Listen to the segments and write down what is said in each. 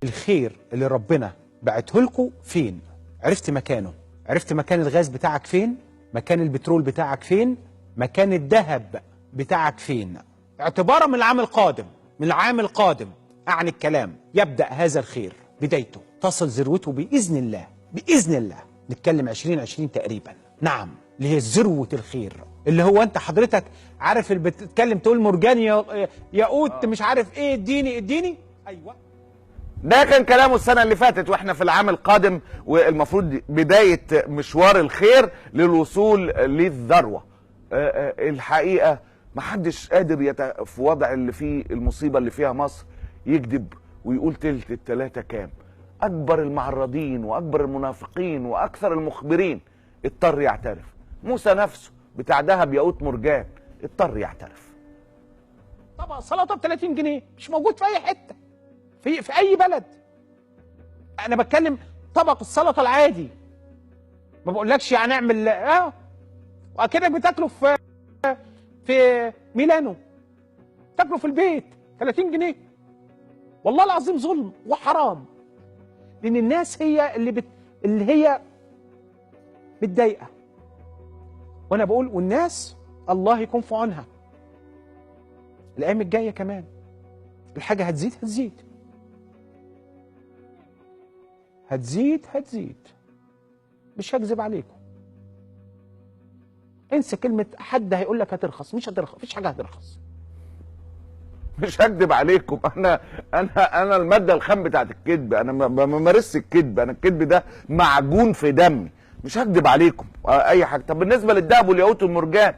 الخير اللي ربنا بعته لكم فين؟ عرفت مكانه؟ عرفت مكان الغاز بتاعك فين؟ مكان البترول بتاعك فين؟ مكان الذهب بتاعك فين؟ اعتبارا من العام القادم، من العام القادم أعني الكلام، يبدأ هذا الخير بدايته، تصل ذروته بإذن الله، بإذن الله. نتكلم 2020 تقريبا، نعم، اللي هي ذروة الخير، اللي هو أنت حضرتك عارف اللي بتتكلم تقول مرجان ياقوت مش عارف إيه، اديني اديني. أيوه، ده كان كلامه السنة اللي فاتت، واحنا في العام القادم والمفروض بداية مشوار الخير للوصول للذروة. الحقيقة محدش قادر في وضع اللي فيه المصيبة اللي فيها مصر يكذب ويقول تلت التلاتة كام. أكبر المعرضين وأكبر المنافقين وأكثر المخبرين اضطر يعترف. موسى نفسه بتاع دهب ياقوت مرجان اضطر يعترف. طبعا سلطة ب 30 جنيه مش موجود في أي حتة، في أي بلد. أنا بتكلم طبق السلطة العادي، ما بقولكش يعني اعمل وأكنك بتاكله في ميلانو، تاكله في البيت 30 جنيه. والله العظيم ظلم وحرام، لأن الناس هي اللي هي متضايقة. وأنا بقول والناس الله يكون في عونها. الأيام الجاية كمان الحاجة هتزيد هتزيد هتزيد هتزيد، مش هكذب عليكم. انسى كلمة حد هيقول لك هترخص، مش هترخص، مفيش حاجة هترخص. مش هكذب عليكم، انا انا انا المادة الخام بتاعت الكذب، انا ما بمارسش الكذب، انا الكذب ده معجون في دمي، مش هكذب عليكم اي حاجة. طب بالنسبة للذهب والياقوت والمرجان،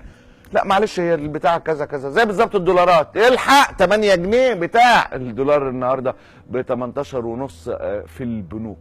لا معلش هي البتاع كذا كذا، زي بالظبط الدولارات، الحق 8 جنيه بتاع الدولار النهارده ب 18.5 في البنوك.